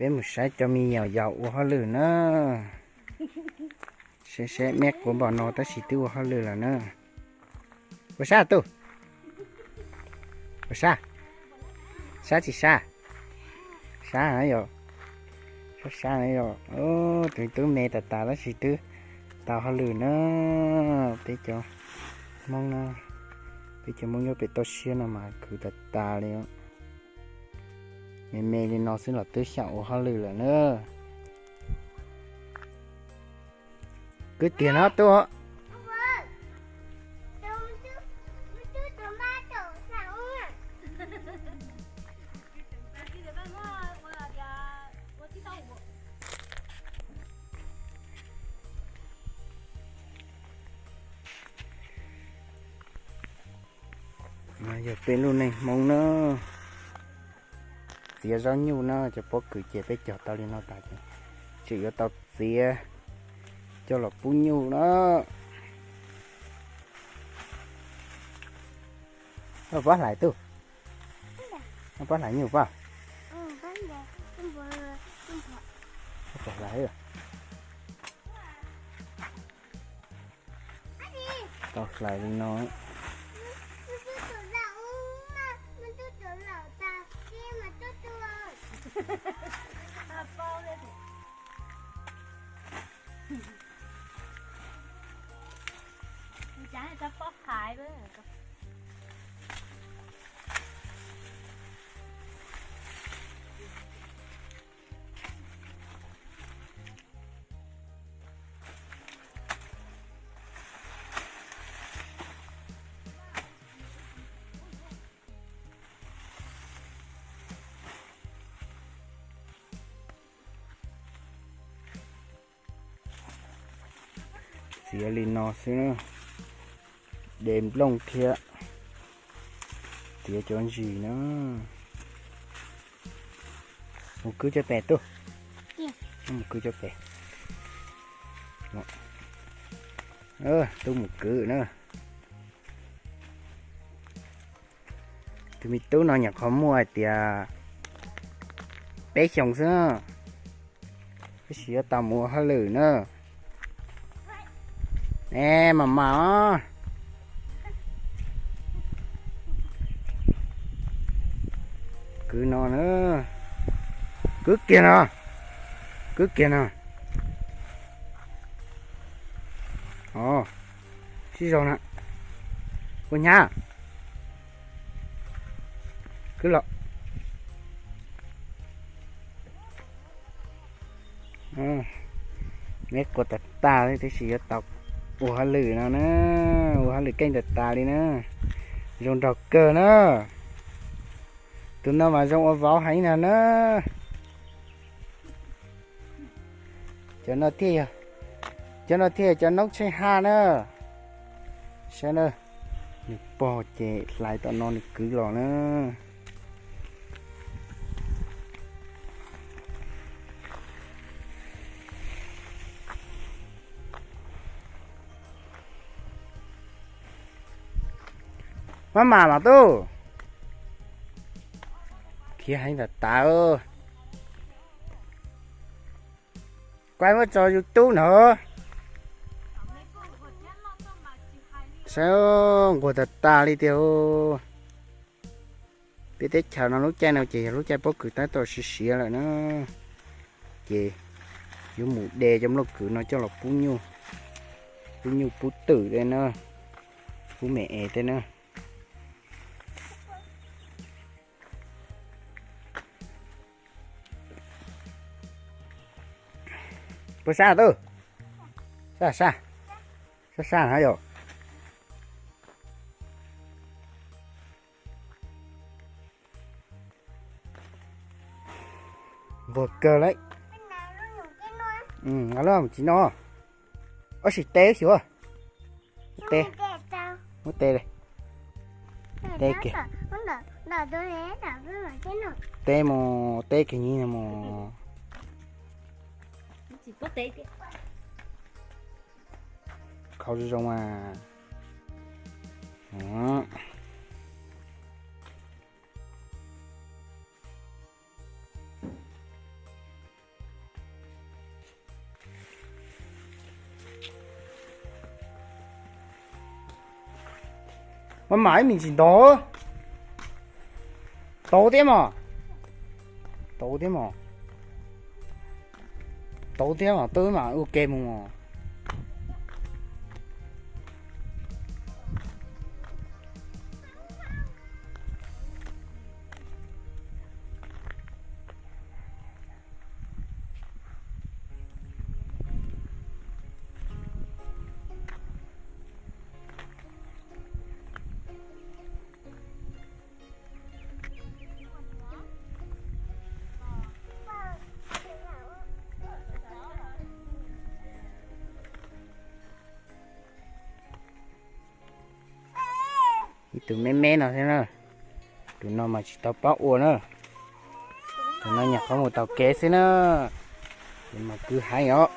Peb mus saib cov me nyuam yaus ua hauj lwm na. Saib saib me quav npaum no tab sis twb ua hauj lwm lawm na. Ua sab tuj. Ua sab. Sab tsis sab? Sab na yom. Sab sab na yom. Tus tub me tas tas tab sis twb tau hauj lwm na. Peb cov Hmoob na, peb cov Hmoob nyob pem toj siab no mas khwv tas tas li. Me me li no xwb los twb xyaum ua hauj lwm lawm na. Kwv tiag no tuj. No yog peb lub neej Hmoob na, txiav zaub nyuj na, cov pob kws ces peb cog tau li no tas ces tseem yuav tau txiav coj los pub nyuj na. Pob hlais tuj, pob hlais nyuj pob. Pob hlais. Tau hlais li no. Txiav li no xwb na, de nplooj thiab txiav cov ntsis na. Mus kwv cov pem tuj, mus kwv cov pem. Tub mus kwv na. Tus me tub no nyuam qhuav muaj hais tias peb xyoos xwb, tab sis yuav tau mus ua hauj lwm na. E, mam mam os. Kwv no na, kwv kiag no, kwv kiag no. O, sib zog na, ua hnyav. Kwv los. Me quav tas tas li tab sis yuav tau ua hauj lwm no na, ua hauj lwm keej tas tas li na. Zoo nraug kawg na. Tus no mas zoo ua vauv heev no na. Cov no thiaj yog, cov no thiaj yog cov noob tshej ha na. Saib na, nws pog ces hlais tom no nws kwv los na. Maj mam los tuj. Khiav heev tas tas. Kuv muab tso YouTube no. Saib, nquag tas tas li tiag. Peb teb chaws no lub caij no ces yog lub caij pob kws tab tom siav siav lawm na, ces yuav mus de cov nplooj kws no coj los pub nyuj, pub nyuj pub twm tej na, pub me es tej na. Puas sab tuj? Sab sab, sab sab na yom. Nquag kawg lauj. Lub tsis no, ob sis teb xyuas. Teb, muab teb li. Teb kiag. Teb mus, teb kiag nyi mus. Khau zoo zoo mas. Mas mam ib me ntsis ntog. Tau thiab mos. Tau thiab mos. Tau thiab mos, twb mam ua ke mus mos. Ib tug me me no thiab na. Tus no mas tsis tau paub ua na. Tus no nyuam qhuav mus taug kev xwb na. Ces mas kwv heev os.